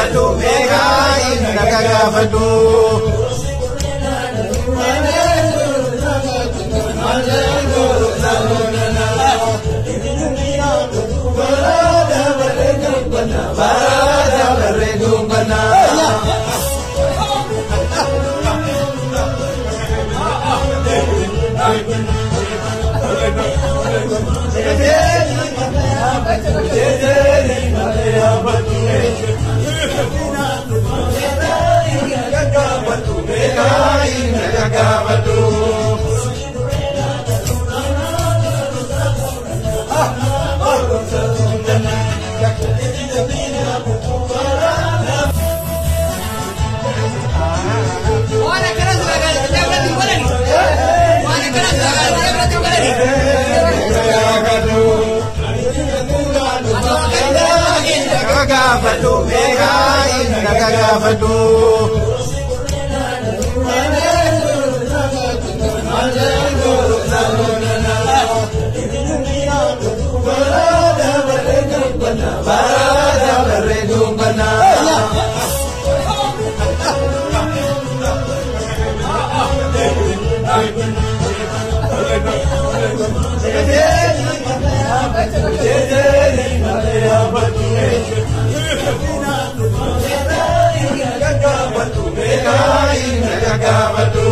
gaafadhu beekaa na gaafadhu. Waan akkana silaa biratti hin godhani. Waan akkana silaa biratti hin godhani. Gaafadhu beekaa na gaafadhu. Gaafadhu.